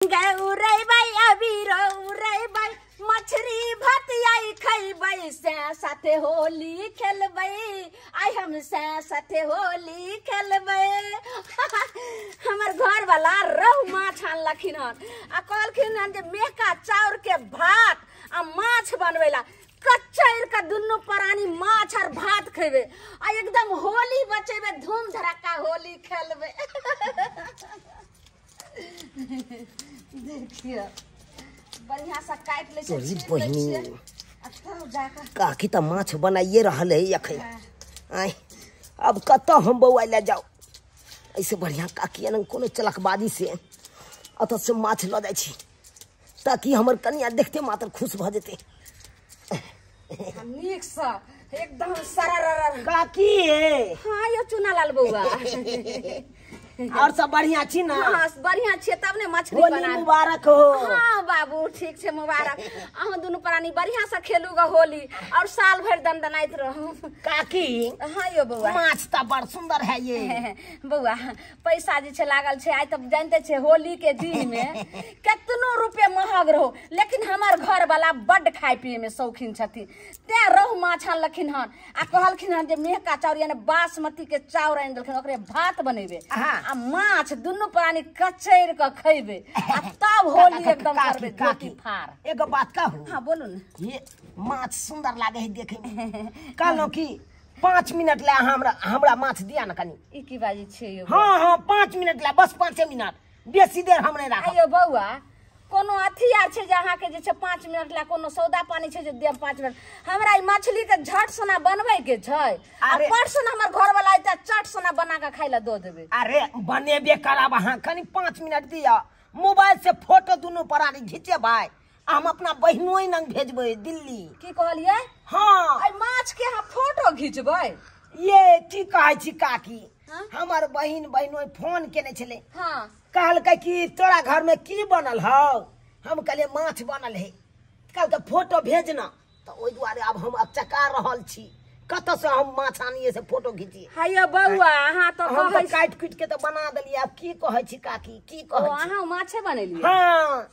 उड़ैबै अबीर उड़ैबै मछरी भतियाई खैबै से साथे होली खेलबै आइ हम से साथे होली खेलबै। हमर घर वाला रहु माछ आनलखिन हन आ कहलखिन हन जे मेहका चाउर के भात आ माछ बनबैला कच्चर का दुनू प्राणी माछ और भात खेबे आ एकदम होली बचेबे धूम धड़ाका होली खेलबे। देखिए बढ़िया सा काट ले तोरी बहिनी काकी त माछ बनाइए रहल है अखन। आय अब कतऽ हम बौआ ले जाओ, ऐसे बढ़िया काकी एना कोनो चलकबाजी से अतऽ से माछ लऽ जाइ छी ताकि हमर कनिया देखते मात्र खुश भऽ जेतै। नीक सा एकदम सरर काकी। हाँ यो चुनालाल बौआ और सब बढ़िया छी ना? हाँ बढ़िया छी तब ने मछली बना। होली मुबारक हो। हाँ बाबू ठीक छे मुबारक। अहाँ दुनू प्राणी बढ़िया से खेलू ग होली और साल भर दनदनाइत रहू। काकी हाँ यो बौआ माछ त बड़ सुंदर है ये। बौआ पैसा जे छे लागल छे आइ त जानते छे होली के दिन में केतनो रुपये महग रहो लेकिन हमर घर वाला बड खाय पिए में शौकीन छथिन तें रहु माछ आनलखिन हन आ कहलखिन हन जे मेहका चाउर यानी बासमती के चाउर आनि देलखिन ओकरे भात बनेबे आ माछ दुनू प्राणी कचैर के खैबे आ तब होली एकदम करबे धोती फाड़। एगो बात कहू? हाँ बोलू ने। ये माछ सुंदर लागे है देखे में। कहलहुँ कि 5 मिनट ला हमरा हमरा माछ दिया ना कनी। ई की बाजी छे यो? हाँ हाँ 5 मिनट ला बस 5 मिनट बेसी देर हम नहीं राखब। आयो बौआ कोनो अथी आर छे जे अहाँ के जे छे 5 मिनट ला कोनो सौदा पानी छे जे देब 5 मिनट? हमरा ई मछली के झट सोना बनबै के छै आ परसों हमर घर वाला आइता चट सोना बना के खाइ ला दो देबे। अरे बनेबे करब अहाँ कनी 5 मिनट दिया मोबाइल से फोटो दुनू परानी घिचेबै हम अपना बहिनोई नंग भेजबै दिल्ली। की कहलियै? हाँ आई माछ के अहाँ फोटो घिचबै? ये की कहै छी काकी हमर बहिन बहिनोई फोन केने छलै। हाँ कहलकै कि तोरा घर में की बनल हौ? हम कहलियै माछ बनल है। कहलकै फोटो भेजना तऽ ओहि दुआरे आब हम अचका रहल छी कतऽ से हम माछ आनिए से फोटो घिचिए। हायो बौआ अहाँ तऽ हम तऽ काटि कुटि के तऽ बना देलियै आब की कहै छी काकी की कहै छी? अहाँ माछे बनेलियै? हाँ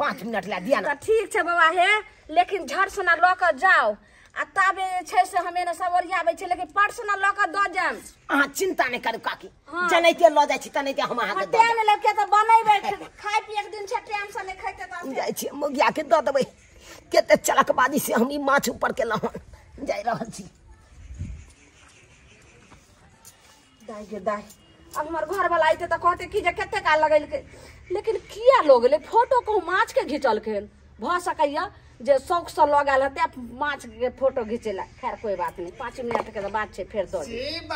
5 मिनट ला दिया ना। तऽ ठीक छै बौआ हे लेकिन झट सोना लऽ कऽ जाउ आ तबे जे छै से हम एने सब ओरियाबै छै लेकिन परसोना लऽ कऽ दऽ जायब। अहाँ चिंता नहि करू काकी जनैते लऽ जाइ छी तनैते हम अहाँके दऽ टाइम लग के तऽ बनेबै खाय पिए के दिन छै टाइम से नहि खैते तऽ जाइ छी मुगिया के दऽ देबै। कते चलकबाजी से हम ई माछ ऊपर केलहुँ हन जाइ रहल छी। दाइ गे दाइ अब हमर घर वाला अयतै तऽ कहतै कि जे कते काल लगेलकै लेकिन किया लऽ गेलै फोटो कहूँ माछ के घिचलखिन भऽ सकैया जे शौक से लऽ गेल हेतै माछ के फोटो घिचेला। खैर कोई बात नहीं 5 मिनट के बात छै फेर दऽ देब।